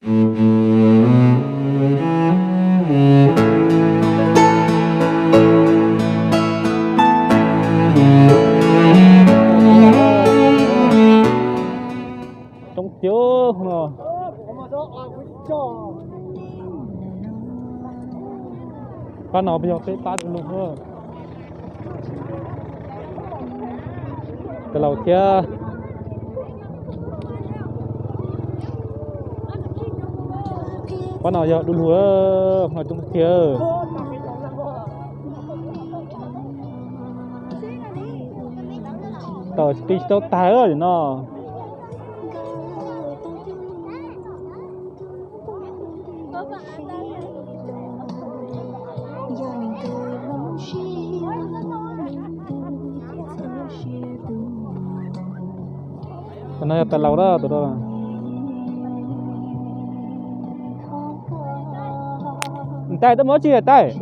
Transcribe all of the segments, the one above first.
Coob tiag no. Pab no yog peb pab du lug. Tau laus thiab. Pab no yog du lug, no coob tiag. Tawm tsis tau tag no. Tus no yog tais laus na, tus no. Tais, tuaj mus dab tsi tais?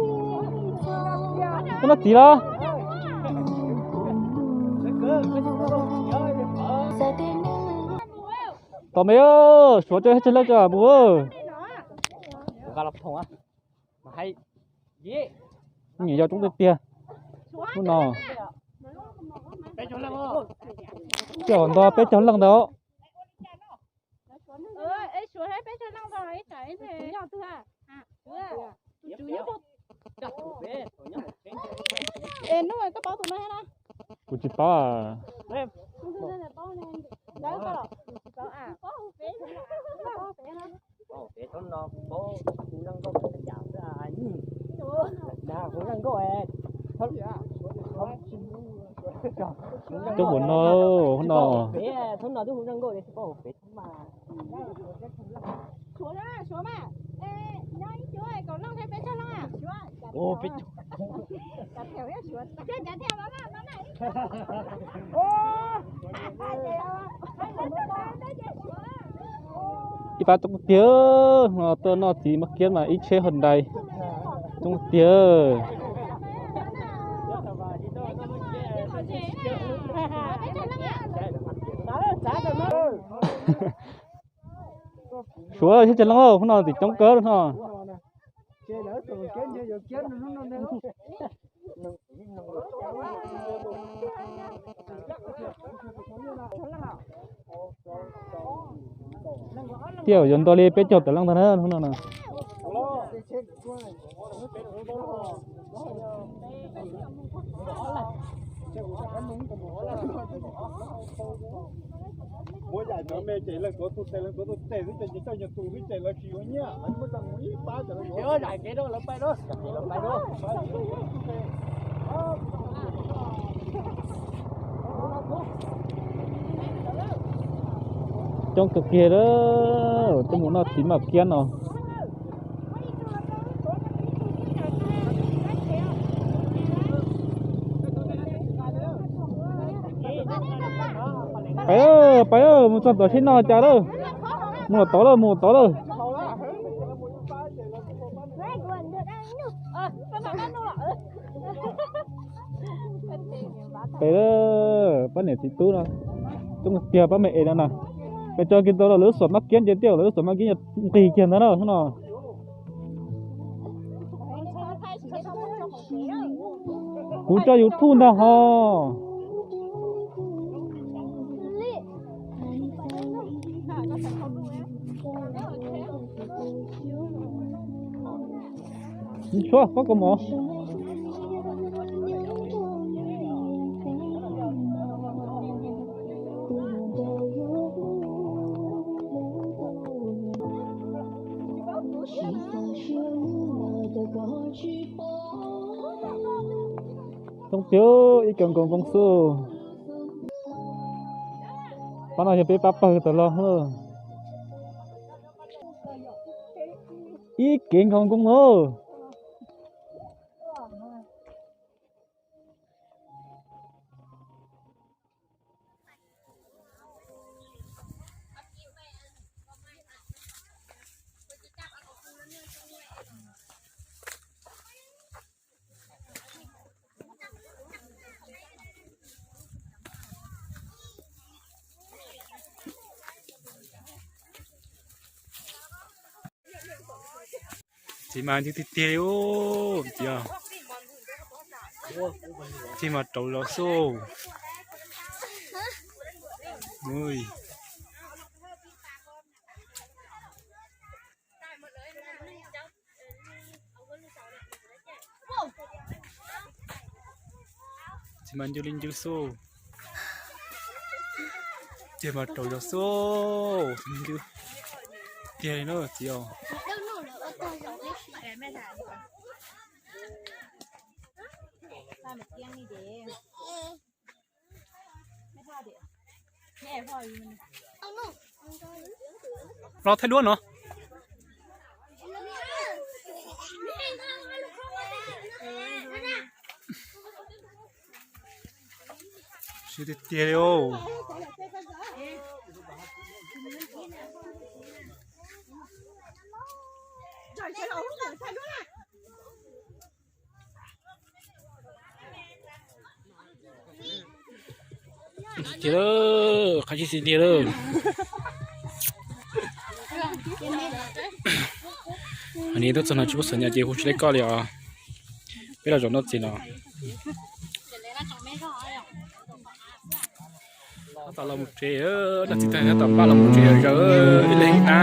Tuaj noj txiv los? Tos me, Suav coj txhua leej coj mus. Nyiam yau coob tiag tiag. Hnub no coj nto peb caug leej ntawd. Kuv tsis paub. Coob ua no, hnub no. Ib pab coob tiag, no tuaj noj txiv maj kiab mas ib tsheb Hyundai. Coob tiag. Suav thiab Tshaj Leej, hnub no tim coob kawg no. Tiaj yuav nto li peb caug tawm leej ntag na hnub no na. Muab yaim cov me ces leej tuav tus tes, leej tuav tus tes xwb ces coj nyuag tus xwb ces lawv tsis yuav nyiaj, lawv muab tau mus ib pab ces lawv yuav. Coob kawg kiag lawm, tuaj mus noj txiv maj kiab no. Pais, pais, mus txog tom sib noj cas lawm. Mus tod lawm, mus tod lawm. Pais, pab niam txiv tub no, coob tiag pab me es no na. Pes tsawg kiag tau los lawv xuam maj kiab nce tiaj, lawv xuam maj kiab nqis kiag ntag na hnub no. Kuv tso YouTube ntag ho. Tshuav koj kaus mom. Coob tiag, ib co nkaus nkoos xwb. Pab no yog peb pab pawg tawm los. Ib kev nkaus nkoos os. Txiv mas ncw tiag tiag li os, txiv. Txiv mas raus zog xwb. Txiv mas ncw li ncw xwb. Txiv mas raus zog xwb. Ncw tiag li na txiv os. Los thaij duab no. Siv tiag tiag li os. Tiag lawm, qab tsis xis tiag lawm. Ni tuaj txog no tsis pub xeem nyas ces hu tsis tau koj li os. Peb los zaum noj txiv no. Tab tom los mus tsev, noj txiv tag tab tom npaj los mus tsev, yog ib leeg na.